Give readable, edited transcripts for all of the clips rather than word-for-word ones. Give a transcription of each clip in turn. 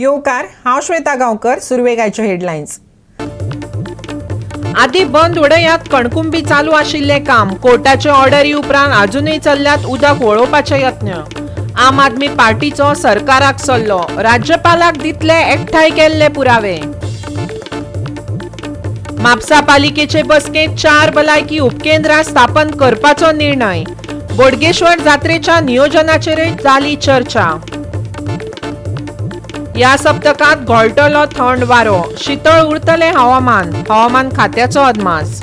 येवकार, हांव श्वेता गांवकर. सुरवेक आयच्यो हेडलायन्स. आदी बंद उडयात कणकुंबी चालू आशिल्लें काम. कोर्टाचे ऑर्डरी उपरांत अजुनूय चल्ल्यात उदक वळोवपाचे यत्न. आम आदमी पार्टीचो सरकाराक सल्लो, राज्यपालाक दितले एकठांय केल्ले पुरावे. म्हापसा पालिकेचे बसकेंत 4 भलायकी उपकेंद्रां स्थापन करपाचो निर्णय. बोडगेश्वर जात्रेच्या नियोजनाचेरय जाली चर्चा. ह्या सप्तकांत घोळटलो थंड वारो, शितळ उरतलें हवामान, हवामान खात्याचो अदमास.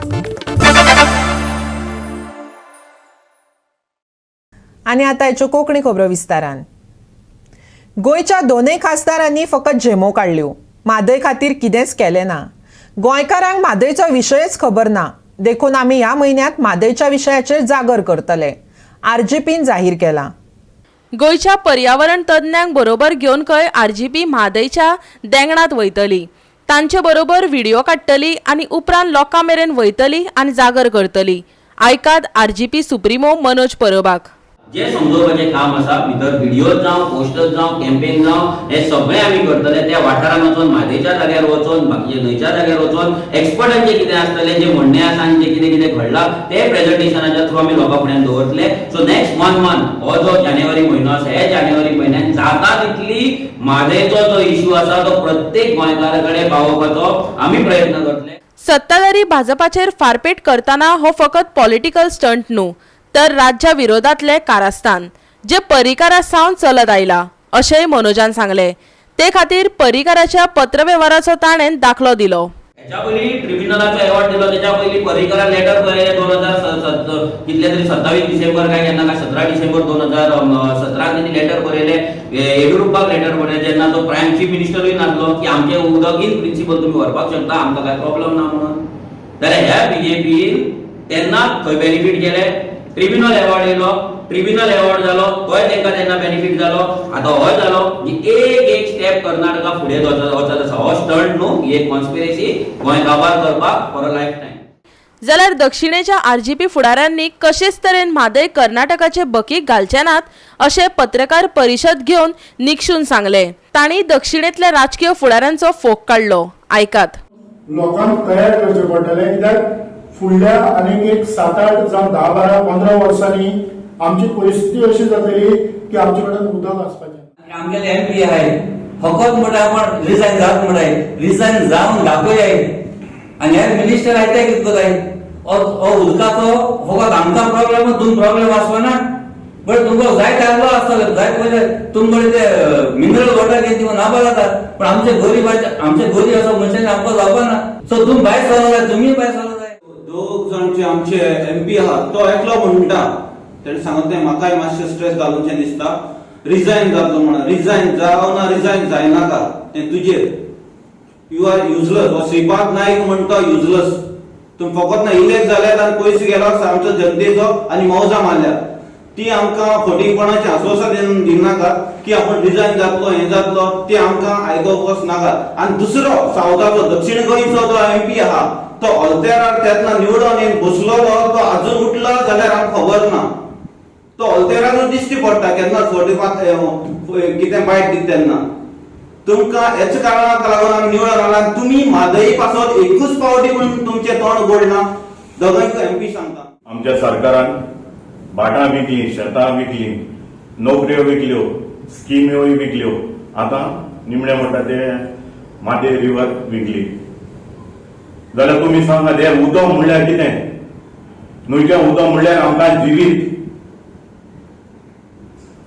आनी आतां हाच्यो कोंकणी खबरो विस्तारान. गोंयच्या दोनूय खासदारांनी फकत झेमो काडल्यो, म्हादय खातीर कितेंच केलें ना. गोंयकारांक म्हादयचो विशयच खबर ना, देखून आमी ह्या म्हयन्यांत म्हादयच्या विशयाचेर जागर करतले, आरजीपीन जाहीर केलां. गोंयच्या पर्यावरण तज्ञांक बरोबर घेवन खंय आरजीपी म्हादयच्या देंगणांत वयतली, तांचे बरोबर व्हिडियो काडटली आनी उपरांत लोकां मेरेन वयतली आनी जागर करतली. आयकात आरजीपी सुप्रिमो मनोज परबाक. जे समजोवपाचें काम आसा, भितर व्हिडियोज जावं, पोस्टर्स जावं, कॅम्पेन जावं, हे सगळें आमी करतले. त्या वाठारांत वचोन, म्हादयच्या जाग्यार वचोन, बाकीच्या न्हंयच्या जाग्यार वचोन, एक्सपर्टांचे कितें आसतलें, जे म्हणणें आसा आनी जें कितें कितें घडलां तें प्रेजेंटेशनाच्या थ्रू आमी लोकां फुड्यान दवरतले. सो नेक्स्ट वन मंथ, हो जो जानेवारी म्हयनो आसा, ह्या जानेवारी म्हयन्यान जाता तितली म्हादयचो जो इशू आसा तो प्रत्येक गोंयकारा कडेन पावोवपाचो आमी प्रयत्न करतले. सत्ताधारी भाजपाचेर फारपेट करतना हो फकत पॉलिटिकल स्टंट न्हू, तर राज्या विरोधातले कारस्थान जे पर्रीकारा सावन चलत आयला, अशेंय मनोजान सांगले. ते खातीर पर्रीकाराच्या पत्रवेव्हाराचो ताणें दाखलो दिलो. हेच्या पयलीं ट्रिब्युनलाचो अवॉर्ड दिलो, तेच्या पयलीं पर्रीकरान लेटर बरयलें 2000 कितले तरी 27 डिसेंबर काय केन्ना काय 17 डिसेंबर 2017 तेणी लेटर बरयलें, येडियुरप्पाक लेटर बरयलें, जेन्ना तो प्रायम चीफ मिनिस्टरूय नासलो, की आमचें उदक इन प्रिंसिपल तुमी व्हरपाक शकता, आमकां कांय प्रॉब्लम ना म्हणून. जाल्यार ह्या बीजेपीन तेन्ना खंय बेनिफीट केले? ट्रिब्युनल अवॉर्ड येयलो, ट्रिब्युनल अवॉर्ड जालो, तोय तांकां तेन्ना बेनिफीट जालो. आतां होय जालो. एक एक स्टेप कर्नाटका फुडें वचत आसा. हो स्टंट न्हू, ही एक कॉन्स्पिरसी गोंय काबार करपाक फॉर अ लायफ टायम. जाल्यार दक्षिणेच्या आरजीपी फुडाऱ्यांनी कशेच तरेन म्हादय कर्नाटकाचे बकीक घालचे नात, अशें पत्रकार परिशद घेवन निक्षून सांगले. तांणी दक्षिणेंतल्या राजकीय फुडाऱ्यांचो फोग काडलो. आयकात. लोकांक तयार करचें पडटलें, कित्याक फुडल्या आनीक एक 7 8 जावं 10 12 15 वर्सांनी आमची परिस्थिती अशी जातली की आमचे कडेन उदक आसपाचें. आमगेले एम पी आहाय, फकत म्हणटा आपण रिजायन जात म्हणटाय, रिजायन जावन दाखोयाय. आनी हे मिनिस्टर आयताय कितें करताय? हो उदकाचो फकत आमकां प्रॉब्लेम, तुम प्रॉब्लेम आसपाना. बट तुमकां जाय आसलो आसतले, जाय पयले तुम बरे ते मिनरल वॉटर घेत दिवन नाबा जाता, पण आमचे गरीब, आमचे गरीब आसा मनशांनी आमकां जावपाना. सो तुम भायर सरलो जाय, तुमी भायर सरलो जाय. दोग जाण जे आमचे एम पी आहात, तो एकलो म्हणटा, तेणें सांगत तें म्हाकाय मातशें स्ट्रेस घालूनशें दिसता, रिजायन जातलो म्हणून. रिजायन जावं ना रिजायन जायनाका, तें तुजेर. You are useless. हो श्रीपाद नायक म्हणटा युजलस. तुमी फकत ना इलेक्ट जाल्यात आनी पयशे गेला आमचो जनतेचो आनी मौजा मारल्या. ती आमकां फटींगपणाचें आस्वासन दिनाका की आपण रिजायन जातलो, हें जातलो, ती आमकां आयकोवपाक नाका. आनी दुसरो सावथाचो, दक्षिण गोंयचो जो एम पी आहा, तो ऑल्तेरार तेन्ना निवडून येवन बसलेलो, तो अजून उठला जाल्यार आमकां खबर ना. तो ऑल्तेरारूच दिश्टी पडटा केन्ना 45 कितें बायट दिता तेन्ना. तुमकां हेच कारणाक लागून आमी निवडून आयला. तुमी म्हादई पासत एकूच पावटी म्हणून तुमचें तोंड गोड ना. दोगांयक एम पी सांगता. आमच्या सरकारान भाटां विकली, शेतां विकली, नोकऱ्यो विकल्यो, स्किम्योय विकल्यो. आतां निमणें म्हणटा ते म्हादय रिवर विकली. जाल्यार तुमी सांगा, हें उदक म्हणल्यार कितें? न्हंयचें उदक म्हणल्यार आमकां जिवीत.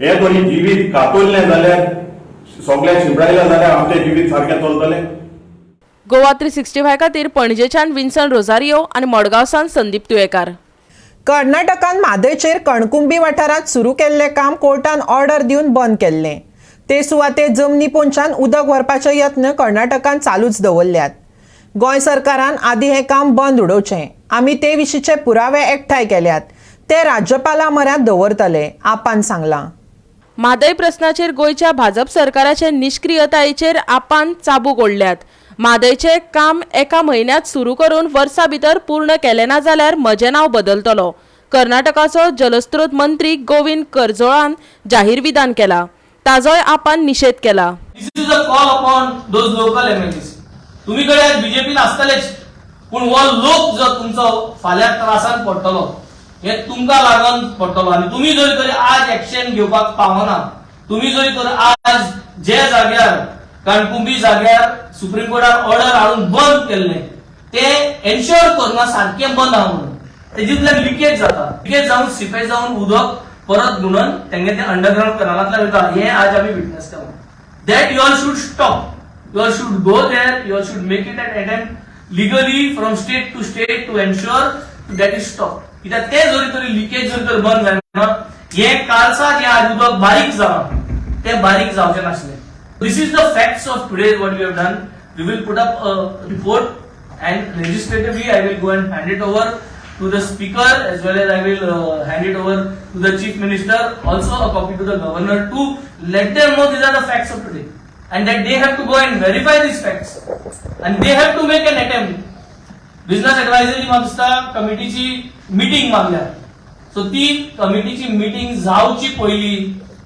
हें कोणी जिवीत कातरलें जाल्यार, सगळें शिंपडायलें जाल्यार आमचें जिवीत सारकें चलतलें? गोवा 365 खातीर पणजेच्यान विन्सन रोजारियो आनी मडगांवसान संदीप तुयेकार. कर्नाटकान म्हादयचेर कणकुंबी वाठारांत सुरू केल्लें काम कोर्टान ऑर्डर दिवन बंद केल्लें. ते सुवातेर जमनी पोंच्यान उदक व्हरपाचे यत्न कर्नाटकान चालूच दवरल्यात. गोंय सरकारान आदी हें काम बंद उडोवचें. आमी ते विशींचे पुरावे एकठांय केल्यात, ते राज्यपाला म्हऱ्यांत दवरतले, आपान सांगलां. म्हादय प्रस्नाचेर गोंयच्या भाजप सरकाराचे निश्क्रियतायेचेर आपान चाबूक ओडल्यात. म्हादयचें काम एका म्हयन्यांत सुरू करून वर्सा भितर पूर्ण केलें ना जाल्यार म्हजें नांव बदलतलो, कर्नाटकाचो जलस्रोत मंत्री गोविंद करजोळान जाहीर विधान केलां. ताजोय आपान निशेध केला. This is a call upon those local MLAs. तुमी कडेन बीजेपीन आसतलेच, पूण हो लोक जो तुमचो फाल्यां त्रासान पडटलो हे तुमकां लागून पडटलो. आनी तुमी जर तरी आज एक्शन घेवपाक पावना, तुमी जर तर आज जे जाग्यार कणकुंबी जाग्यार सुप्रीम कोर्टान ऑर्डर हाडून बंद केल्ले ते एन्श्योर करना सारकें बंद आहा म्हणून, तेतूंतल्यान लिकेज जाता, लिकेज जावन सिपेज जावन उदक परत म्हणून तेंगे ते अंडरग्राउंड कनालांतल्यान वयता. हे आज आमी विटनस केलां. That you all should stop. You all should go there. You all should make it an attempt legally from state to state to ensure that is stopped. कित्याक ते जरी तरी लिकेज जरी तर बंद जायना, हे कालसाक हे आज उदक बारीक जालां, ते बारीक जावचें नासलें. This is the facts of today what we have done. We will put up a report and legislatively I will go and hand it over to the speaker as well as I will hand it over to the chief minister, also a copy to the governor to let them know these are the facts of today and that they have to go and verify these facts and they have to make an attempt. Business advisory म्हाका दिसता कमिटीची meeting मागल्या, so ती कमिटीची meeting जावची पयली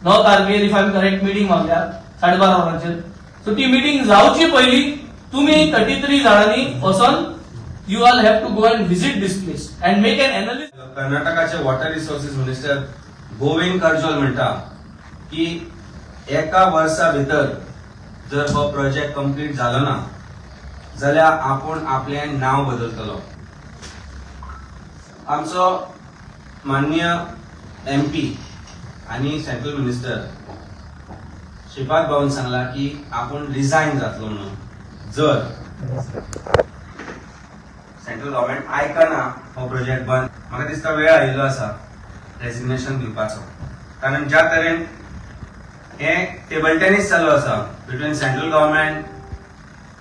9 तारखेर if I am correct meeting मागल्या 12:30 वरांचेर. So ती मिटींग जावची पयली तुमी 33 जाणांनी वचोन you all have to go and visit this place and make an analysis. कर्नाटकाचे water resources minister Govind Karjol म्हणटा की एका वर्सा भितर जर हो प्रोजेक्ट कंप्लीट जालो ना जाल्यार आपूण आपलें नांव बदलतलो. आमचो माननीय एमपी आनी सेंट्रल मिनिस्टर श्रीपाद भाऊन सांगला की आपूण रिजायन जातलो म्हणून जर सेंट्रल गव्हर्मेंट आयकना हो प्रोजेक्ट बंद. म्हाका दिसता वेळ आयिल्लो आसा रेजिग्नेशन दिवपाचो, कारण ज्या तरेन हे टेबल टेनीस चालू आसा between central government,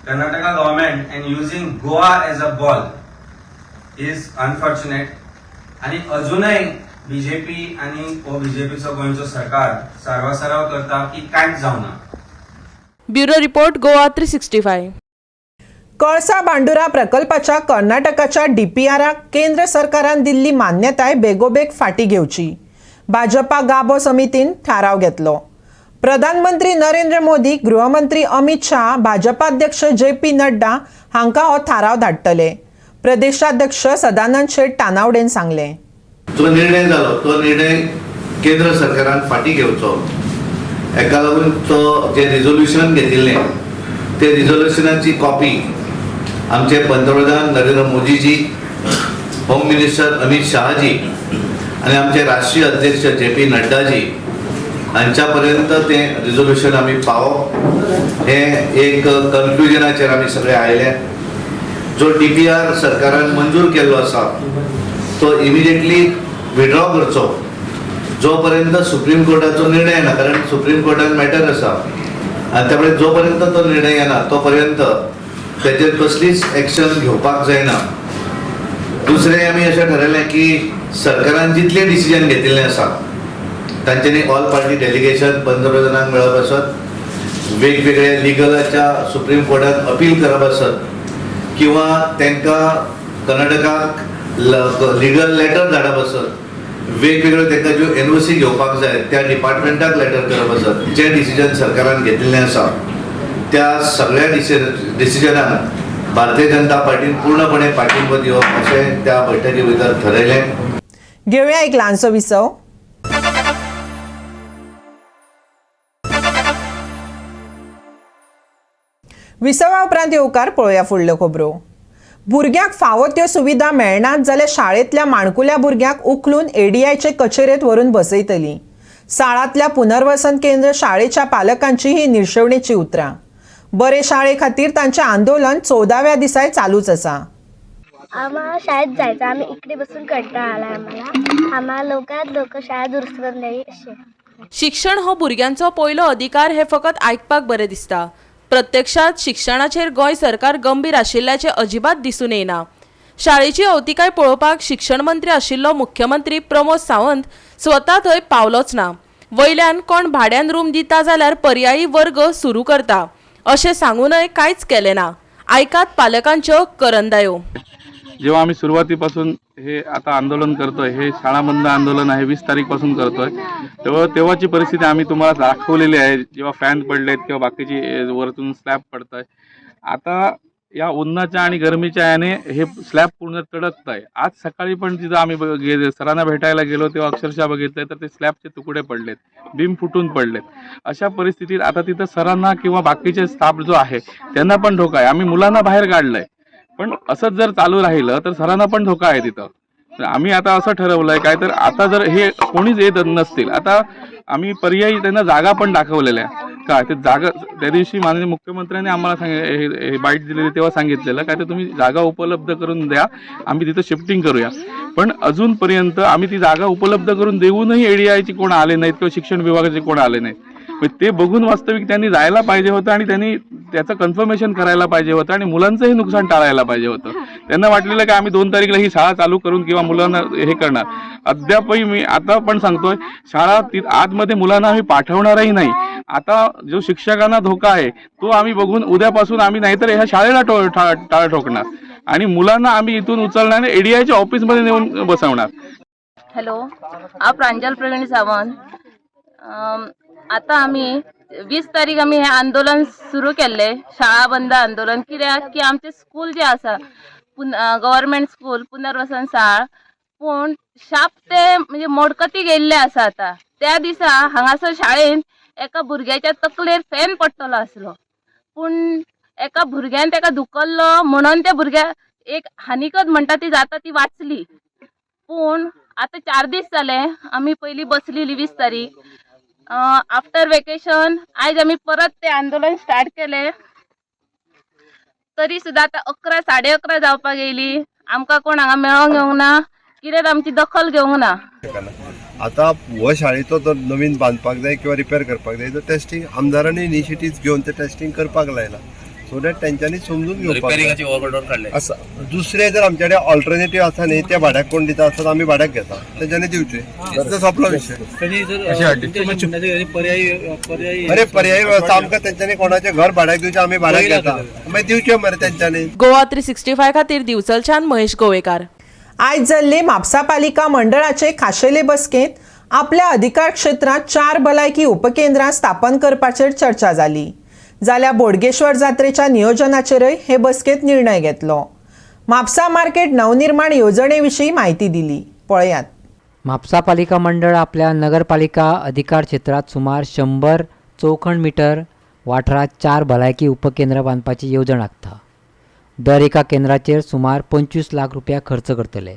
Karnataka government and using Goa as a ball is unfortunate. आनी अजूनय बीजेपी आनी हो बीजेपीचो गोंयचो सरकार सारवासाराव करता की कांयच जावना. Bureau report, Goa 365. Kalasa Bandura प्रकल्पाच्या कर्नाटकाच्या डीपीआराक केंद्र सरकारान दिल्ली मान्यताय बेगोबेग फाटी घेवची, भाजपा गाबो समितीन थाराव घेतलो. प्रधानमंत्री नरेंद्र मोदी, गृहमंत्री अमित शाह, भाजपाध्यक्ष जे पी नड्डा हांकां हो थाराव धाडटले, प्रदेशाध्यक्ष सदानंद शेट तानावडेन सांगलें. जो निर्णय जालो तो निर्णय केंद्र सरकारान फाटी घेवचो, हेका लागून तो जे रिजोल्युशन घेतिल्लें ते रिजोल्युशनाची कॉपी आमचे पंतप्रधान नरेंद्र मोदीजी, होम मिनिस्टर अमित शहाजी आनी आमचे राष्ट्रीय अध्यक्ष जे पी नड्डाजी हांच्या पर्यंत तें रिजोल्युशन आमी पावप हें एक कन्क्लुजनाचेर आमी सगळे आयले. जो डी पी आर सरकारान मंजूर केल्लो आसा तो इमिजिएटली विड्रॉ करचो जो पर्यंत सुप्रीम कोर्टाचो निर्णय येना, कारण सुप्रीम कोर्टान मॅटर आसा आनी त्यामुळे जो पर्यंत तो निर्णय येना तो पर्यंत तेजेर कसलीच एक्शन घेवपाक जायना. दुसरें आमी अशें ठरयलें की सरकारान जितलें डिसिजन घेतिल्लें आसा तांच्यांनी ऑल पार्टी डेलिगेशन पंतप्रधानांक मेळप आसत, वेगवेगळ्या लिगलाच्या सुप्रीम कोर्टान अपील करप आसत किंवा तांकां कर्नाटकाक लिगल लेटर धाडप आसत, वेगवेगळ्यो तांकां ज्यो एनओसी घेवपाक जाय त्या डिपार्टमेंटाक लेटर करप आसत, जे डिसिजन सरकारान घेतिल्लें आसा त्या सगळ्या डिसिजनाक भारतीय जनता पार्टीन पूर्णपणे पाठिंबो दिवप अशें त्या बैठकी भितर ठरयलें. घेवया एक ल्हानसो विसव. विसवा उपरांत येवकार पळोवया फुडल्यो खबरो. भुरग्यांक फावो त्यो सुविधा मेळनात जाल्यार शाळेंतल्या माणकुल्या भुरग्यांक उखलून एडीआयचे कचेरेंत व्हरून बसयतली. साळांतल्या पुनर्वसन केंद्र शाळेच्या पालकांची ही निर्शेवणेची उतरां. बरे शाळे खातीर तांचें आंदोलन 14व्या दिसाय चालूच आसा. आम्हाला शाळेत जायचं, आम्ही इकडे बसून कंटाळा आला आम्हाला. आम्हाला लवकरात लवकर शाळा दुरुस्त करून द्यावी अशी. शिक्षण हो भुरग्यांचो पयलो अधिकार हे फकत आयकपाक बरें दिसता, प्रत्यक्षात शिक्षणाचेर गोंय सरकार गंभीर आशिल्ल्याचें अजिबात दिसून येना. शाळेची अवतिकाय पळोवपाक शिक्षण मंत्री आशिल्लो मुख्यमंत्री प्रमोद सावंत स्वता थंय पावलोच ना. वयल्यान कोण भाड्यान रूम दिता जाल्यार पर्यायी वर्ग सुरू करता अशें सांगूनय कांयच केलें ना. आयकात पालकांच्यो करंदायो. जेव्हा आम्ही सुरुवातीपासून हे आता आंदोलन करतोय, हे शाळा बंद आंदोलन आहे 20 तारीख पासून करतोय, तेव्हा तेव्हाची परिस्थिती आम्ही तुम्हाला दाखवलेली आहे. जेव्हा फॅन पडलेत किंवा बाकीची वरतून स्लॅब पडत आहे, आता या उन्हाच्या आणि गरमीच्या याने हे स्लॅब पूर्ण तडकत आहे. आज सकाळी पण तिथं आम्ही सरांना भेटायला गेलो तेव्हा अक्षरशः बघितलं तर ते स्लॅबचे तुकडे पडलेत, बीम फुटून पडलेत. अशा परिस्थितीत आता तिथं सरांना किंवा बाकीचे स्टाफ जो आहे त्यांना पण धोका आहे. आम्ही मुलांना बाहेर काढलंय, पण असंच जर चालू राहिलं तर सरांना पण धोका आहे तिथं. तर आम्ही आता असं ठरवलंय काय तर आता जर हे कोणीच येत नसतील, आता आम्ही पर्यायी त्यांना जागा पण दाखवलेल्या काय ते जागा त्या दिवशी माननीय मुख्यमंत्र्यांनी आम्हाला हे बाईट दिलेली तेव्हा सांगितलेलं काय तर तुम्ही जागा उपलब्ध करून द्या, आम्ही तिथं शिफ्टिंग करूया. पण अजूनपर्यंत आम्ही ती जागा उपलब्ध करून देऊनही एडीआयची कोण आले नाहीत किंवा शिक्षण विभागाचे कोण आले नाहीत. ते बघून वास्तविक त्यांनी जायला पाहिजे होतं आणि त्यांनी त्याचं कन्फर्मेशन करायला पाहिजे होतं आणि मुलांचंही नुकसान टाळायला पाहिजे होतं. त्यांना वाटलेलं की आम्ही 2 तारीखला ही शाळा चालू करून किंवा मुलांना हे करणार. अद्यापही मी आता पण सांगतोय, शाळा आतमध्ये मुलांना आम्ही पाठवणारही नाही. आता जो शिक्षकांना धोका आहे तो आम्ही बघून उद्यापासून आम्ही नाहीतर ह्या शाळेला टाळ ठोकणार आणि मुलांना आम्ही इथून उचलणार आणि एडीआयच्या ऑफिसमध्ये नेऊन बसवणार. हॅलो, हांव प्रांजल प्रवीण सावंत. आता आमी 20 तारीख आमी हें आंदोलन सुरू केल्लें, शाळा बंद आंदोलन. कित्याक की आमचें स्कूल जें आसा गव्हर्मेंट स्कूल पुनर्वसन साळ, पूण शाप ते म्हणजे मोडकती गेल्लें आसा. आतां त्या दिसा हांगासर शाळेन एका भुरग्याच्या तकलेर फॅन पडटलो आसलो, पूण एका भुरग्यान ताका धुकल्लो म्हणून त्या भुरग्याक एक हानिकत म्हणटा ती जाता ती वाचली. पूण आतां 4 दीस जाले आमी पयलीं बसलेली 20 तारीख आफ्टर वेकेशन आयज आमी परत ते आंदोलन स्टार्ट केले. तरी सुद्दां आतां 11 साडे 11 जावपाक येयली, आमकां कोण हांगा मेळोंक येवंक ना, कित्याक आमची दखल घेवंक ना. आतां हो शाळेचो जर नवीन बांदपाक जाय किंवा रिपेर करपाक जाय तर टेस्टिंग आमदारांनी इनिशिएटीव घेवन ते टेस्टिंग करपाक लायला, सो that तेंच्यांनी समजून घेवपाक आसा. दुसरें जर आमचे कडेन ऑल्टरनेटीव आसा न्ही, ते भाड्याक कोण दिता आसत आमी भाड्याक घेता, तेंच्यांनी दिवचे, सोंपलो विशय. अरे पर्यायी वेवस्था आमकां तेंच्यांनी कोणाचें घर भाड्याक दिवचें, आमी भाड्याक घेता, मागीर दिवचें मरे तेंच्यांनी. गोवा 365 खातीर दिवचलच्यान महेश गोवेकार. आयज जाल्ले म्हापसा पालिका मंडळाचे खाशेले बसकेंत आपल्या अधिकार क्षेत्रांत 4 भलायकी उपकेंद्रां स्थापन करपाचेर चर्चा जाली. जाल्यार बोडगेश्वर जात्रेच्या नियोजनाचेरय हे बसकेंत निर्णय घेतलो. म्हापसा मार्केट नवनिर्माण येवजणे विशीं म्हायती दिली, पळयात. म्हापसा पालिका मंडळ आपल्या नगरपालिका अधिकार क्षेत्रांत सुमार 100 चौखण मिटर वाठारांत 4 भलायकी उपकेंद्रां बांदपाची येवजण आंखता. दर एका केंद्राचेर सुमार 25 लाख रुपया खर्च करतले.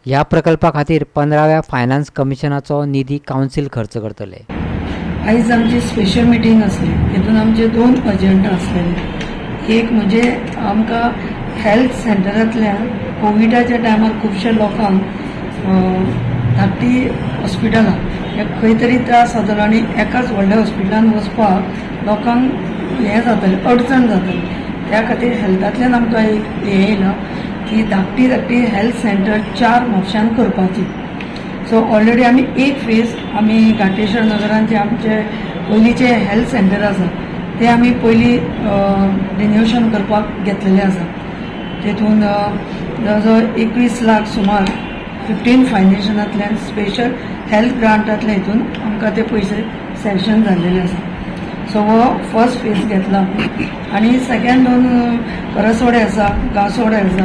ह्या प्रकल्पा खातीर 15व्या फायनान्स कमिशनाचो निधी कावन्सील खर्च करतले. आयज आमची स्पेशल मिटींग आसली, तितून आमचे 2 एजेंडा आसलेले. एक म्हणजे आमकां हेल्थ सेंटरांतल्यान कोविडाच्या टायमार खुबशे लोकांक धाकटी हॉस्पिटलां खंय तरी त्रास जातालो आनी एकाच व्हडल्या हॉस्पिटलान वचपाक लोकांक हें जातालें, अडचण जाताली. त्या खातीर हेल्थांतल्यान आमकां एक हें येयलां की धाकटी धाकटी हेल्थ सेंटर 4 म्हापश्यान करपाची. सो ऑलरेडी आमी एक फेज आमी घाटेश्वर नगरान जे आमचे पयलींचे हेल्थ सेंटर आसा ते आमी पयलीं रिनोवेशन करपाक घेतलेलें आसा. तेतून जवळ जवळ 21 लाख सुमार 15 फायनेन्शियलांतल्यान स्पेशल हेल्थ ग्रांटांतल्या हितून आमकां ते पयशे सँक्शन जाल्लेले आसा. सो हो फर्स्ट फेज घेतला आनी सेकंड 2 करसवाडे आसा, गांवसवाडे आसा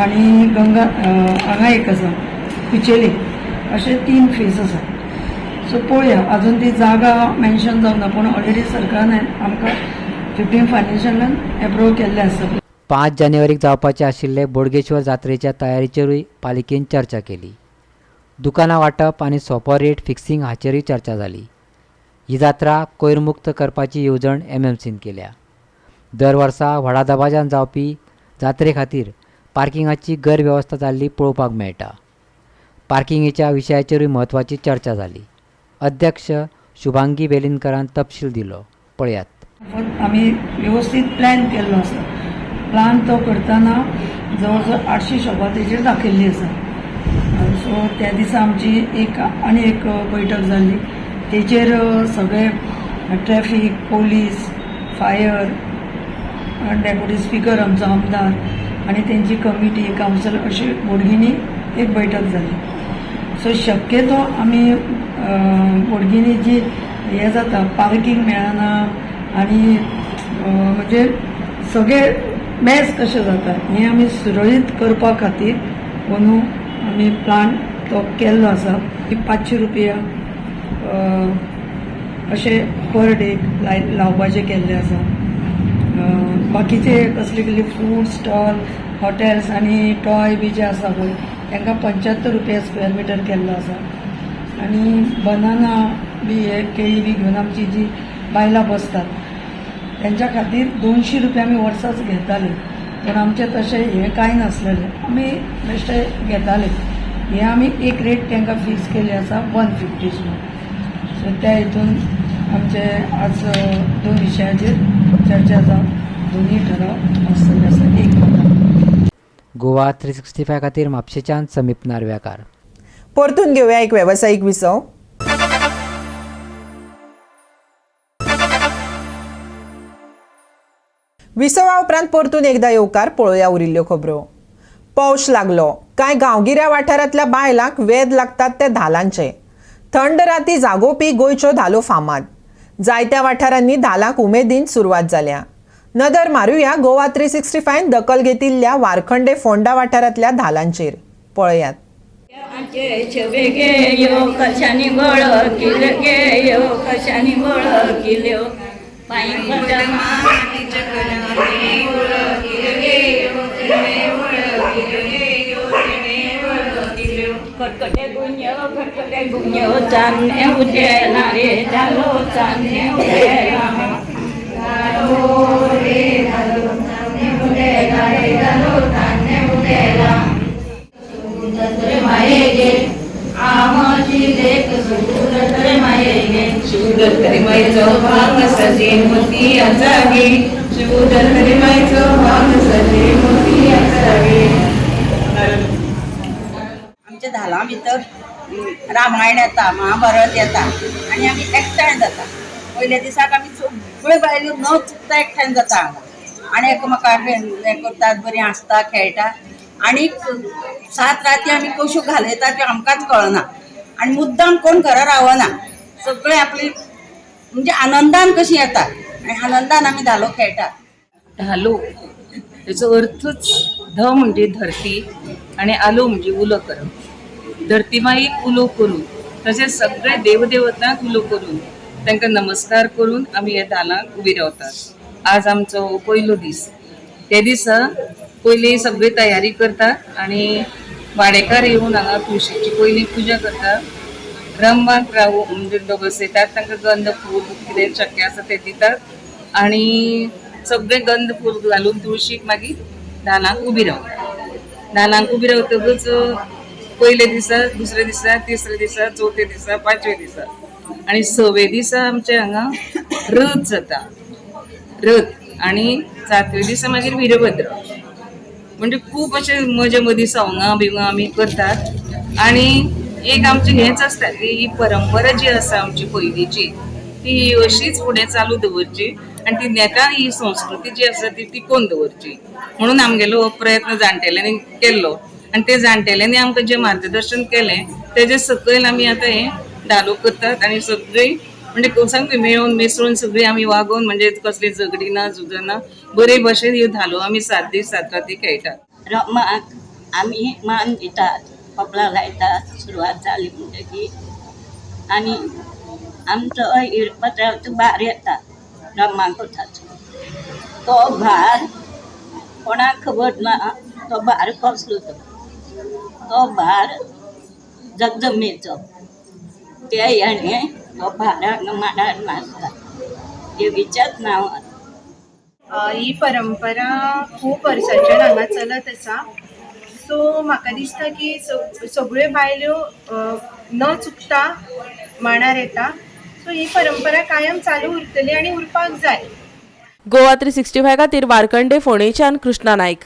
आनी गंगा हांगा एक आसा कुचेली, अशे 3 फेज आसा. सो पळोवया, अजून ती जागा मेन्शन जावना, पूण ऑलरेडी सरकारान आमकां 15 फायनेन्शियलान एप्रूव केल्लें आसा. 5 जानेवारीक जावपाचे आशिल्ले बोडगेश्वर जात्रेच्या तयारीचेरूय पालिकेन चर्चा केली. दुकानां वांटप आनी सोपो रेट फिक्सिंग हाचेरूय चर्चा जाली. ही जात्रा कोयरमुक्त करपाची येवजण एमएमसीन केल्या. दर वर्सा व्हडा दबाज्यान जावपी जात्रे खातीर पार्किंगाची गैरवेवस्था जाल्ली पळोवपाक मेळटा. पार्किंगेच्या विशयाचेरूय म्हत्वाची चर्चा जाली. अध्यक्ष शुभांगी वेलिंगकरान तपशील दिलो, पळयात. आमी वेवस्थीत प्लॅन केल्लो आसा. प्लान तो करतना जवळ जवळ 800 शॉपां तेजेर दाखयल्ली आसा. सो त्या दिसा आमची एक आनी एक बैठक जाल्ली, तेचेर सगळे traffic, police, fire deputy speaker आमचो आमदार आनी तेंची कमिटी कावन्सिल अशी बोडगिनी एक बैठक जाली. सो शक्यतो आमी बोडगिनी जी हें जाता, पार्कींग मेळना आनी म्हणजे सगळे मॅस कशें जाता हें आमी सुरळीत करपा खातीर अंदू आमी प्लान तो केल्लो आसा. 500 रुपया अशें पर डे लावपाचें केल्लें आसा. बाकीचे कसले कसले फूड स्टॉल, हॉटेल्स आनी टॉय बी जे आसा पळय तांकां 75 रुपया स्क्वेअर मिटर केल्लो आसा. आनी बनाना बी हे केळी बी घेवन आमची जी बायलां बसतात तेंच्या खातीर 200 रुपया आमी वर्साच घेताले, पूण आमचें तशें हें कांय नासलेलें, आमी बेश्टे घेताले. हें आमी एक रेट तांकां फिक्स केल्ली आसा 150 म्हणून. सो त्या हितून आमचे आज दोन विशयाचेर चर्चा जावन दोनूय ठराव पास जाल्ले आसा एक मतान. गोवा 365 खातीर म्हापशेच्यान समीप नार्व्याकार. परतून घेवया एक वेवसायीक विसव. विसवा उपरांत परतून एकदा येवकार पळोवया उरिल्ल्यो खबरो. पावस लागलो कांय गांवगिऱ्या वाठारांतल्या बायलांक वेद लागतात ते धालांचे. थंड राती जागोवपी गोंयच्यो धालो फामाद. जायत्या वाठारांनी धालांक उमेदीन सुरवात जाल्या. नदर मारुया गोवा 365 दखल घेतिल्ल्या वारखंडे फोंडा वाठारांतल्या धालांचेर. पळयात. खटखटे गुंयो खटखटे गुंयो चान्ने उजेला रे धालो चान्ने उजेला धालो रे धालो चान्ने उजेला रे धालो चान्ने उजेला सुंदर मायेगे आमची लेक सुंदर मायेगे शिवदत्तरी मायचो भांग सजे मोतियाचा गे शिवदत्तरी मायचो भांग सजे मोतियाचा गे. आमच्या धालां भितर रामायण येता, महाभारत येता आनी आमी एकठांय जाता. पयल्या दिसाक आमी सगळ्यो बायलो न चुकता एकठांय जाता हांगा आनी एकामेकाक हें करतात, बरीं हांसता खेळटा आनी 7 राती आमी कश्यो घालयता त्यो आमकांच कळना आनी मुद्दाम कोण घरा रावना, सगळे आपली म्हणजे आनंदान कशी येता आनी आनंदान आमी धालो खेळटा. धालो तेचो अर्थूच ध म्हणजे धरती आनी आलो म्हणजे उलो करप. धरती माईक उलो करून तशेंच सगळे देवदेवतांक उलो करून तांकां नमस्कार करून आमी ह्या धालांक उबी रावतात. आज आमचो पयलो दीस. त्या दिसा पयली सगळी तयारी करतात आनी वाडेकार येवन हांगा तुळशीची पयली पुजा करतात. रंबाक रावू म्हणजे बसयतात, तांकां गंध फूल कितें शक्य आसा तें दितात आनी सगळें गंध फूल घालून तुळशीक मागीर धालांक उबी रावतात. धालांक उबी रावतकूच पयले दिसा, दुसऱ्या दिसा, तिसऱ्या दिसा, चवथ्या दिसा, पांचव्या दिसा आनी सवे दिसा आमच्या हांगा रथ जाता, रथ आनी सातव्या दिसा मागीर वीरभद्र. म्हणजे खूब अशे मजे मदीं सवंगां बिवंगां आमी करतात आनी एक आमचें हेंच आसता की ही परंपरा जी आसा आमची पयलींची ती अशीच फुडें चालू दवरची आनी ती नेटान ही संस्कृती जी आसा ती टिकोवन दवरची म्हणून आमगेलो हो प्रयत्न जाणटेल्यांनी केल्लो आनी ते जाणटेल्यांनी आमकां जें मार्गदर्शन केलें तेजे सकयल आमी आतां हें धालो करतात आनी सगळीं म्हणजे सामकी मेळून मिसळून सगळीं आमी वागोवन म्हणजे कसली झगडी ना झुजां ना बरे भशेन ह्यो धालो आमी 7 दीस 7 राती खेळटात. रमाक आमी मान दितात, कपलां लायतात सुरवात जाली म्हणटकीर आनी आमचो इरपत्राचो भार येता रम्मा कोठाचो. तो भार कोणाक खबर ना, तो भार कसलो तो, तो भार जगदंबेचो. त्या हेणें तो भार हांगा मांडार नाचता देवीच्याच नांवान. ही परंपरा खूब वर्सांच्यान हांगा चलत आसा. सो म्हाका दिसता की सगळ्यो बायलो न चुकता मांडार येता. सो ही परंपरा कायम चालू उरतली आनी उरपाक जाय. गोवा 365 खातीर वारखंडे फोंडेच्यान कृष्णा नायक.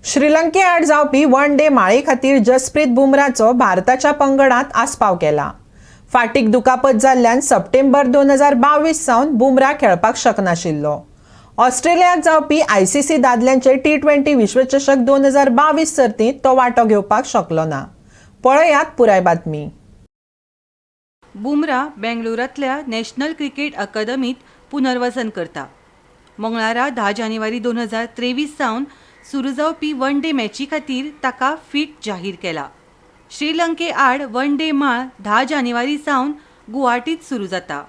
श्रीलंके आड जावपी वन डे माळे खातीर जसप्रीत बुमराचो भारताच्या पंगडात आस्पाव केला. फाटीक दुखापत जाल्ल्यान सप्टेंबर 2022 सावन बुमरा खेळपाक शकनाशिल्लो. ऑस्ट्रेलियांत जावपी आयसीसी दादल्यांचे टी 20 विश्वचषक 2022 सर्तींत तो वांटो घेवपाक शकलो ना. पळयात पुराय बातमी. बुमरा बेंगळुरांतल्या नॅशनल क्रिकेट अकादमीत पुनर्वसन करता. मंगळारा 10 जानेवारी 2023 सावन सुरू जावपी वन डे मॅची खातीर ताका फिट जाहीर केला. श्रीलंके आड वन डे माळ 10 जानेवारी सावन गुवाहाटीत सुरू जाता.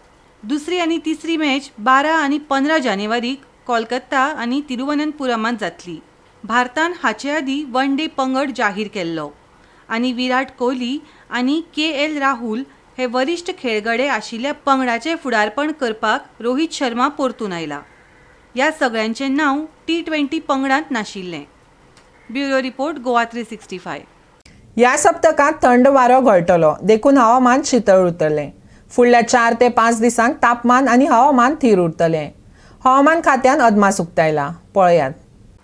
दुसरी आनी तिसरी मॅच 12 आनी 15 जानेवारीक कोलकाता आनी तिरुवनंतपुरमांत जातली. भारतान हाचे आदीं वन डे पंगड जाहीर केल्लो आनी विराट कोहली आनी के एल राहुल हे वरिश्ठ खेळगडे आशिल्ल्या पंगडाचें फुडारपण करपाक रोहीत शर्मा परतून आयला. ह्या सगळ्यांचें नांव टी 20 पंगडांत नाशिल्लें. Bureau report, Goa 365. ह्या सप्तकांत थंड वारो घोळटलो, देखून हवामान शितळ उरतलें. फुडल्या 4 ते 5 दिसांक तापमान आनी हवामान थीर उरतलें. हवामान खात्यान अदमास उक्तायला. पळयात.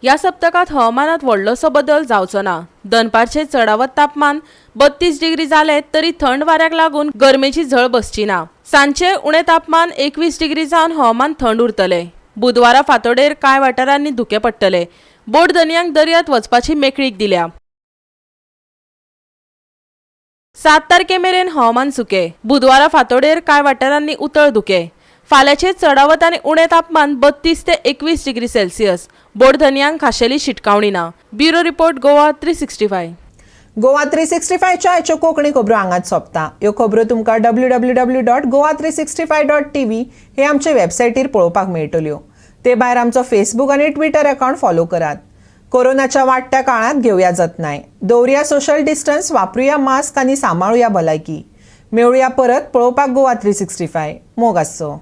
ह्या सप्तकांत हवामानात व्हडलोसो बदल जावचो ना. दनपारचें चडावत तापमान 32 डिग्री जालें तरी थंड वाऱ्याक लागून गरमेची झळ बसची ना. सांजचें उणें तापमान 21 डिग्री जावन हवामान थंड उरतलें. बुधवारा फांतोडेर कांय वाठारांनी धुकें पडटलें. बोट धनयांक दर्यांत वचपाची मेकळीक दिल्या. 7 तारखे मेरेन हवामान सुकें. बुधवारा फांतोडेर कांय वाठारांनी उतळ धुकें. फाल्याचें चडावत आनी उणें तापमान 32 ते 21 डिग्री सेल्सियस. बोट धनयांक खाशेली शिटकावणी ना. Bureau report, Goa 365. Goa 365च्या आयच्यो कोंकणी खबरो हांगाच सोंपता. ह्यो खबरो तुमकां www.goa365.tv हे आमचे वेबसायटीर पळोवपाक मेळटल्यो. ते भायर आमचो फेसबूक आनी ट्विटर अकावंट फॉलो करात. कोरोनाच्या वाडट्या काळांत घेवया जतनाय, दवरुया सोशल डिस्टन्स, वापरुया मास्क आनी सांबाळुया भलायकी. मेळुया परत पळोवपाक गोवा 365. मोग आसचो.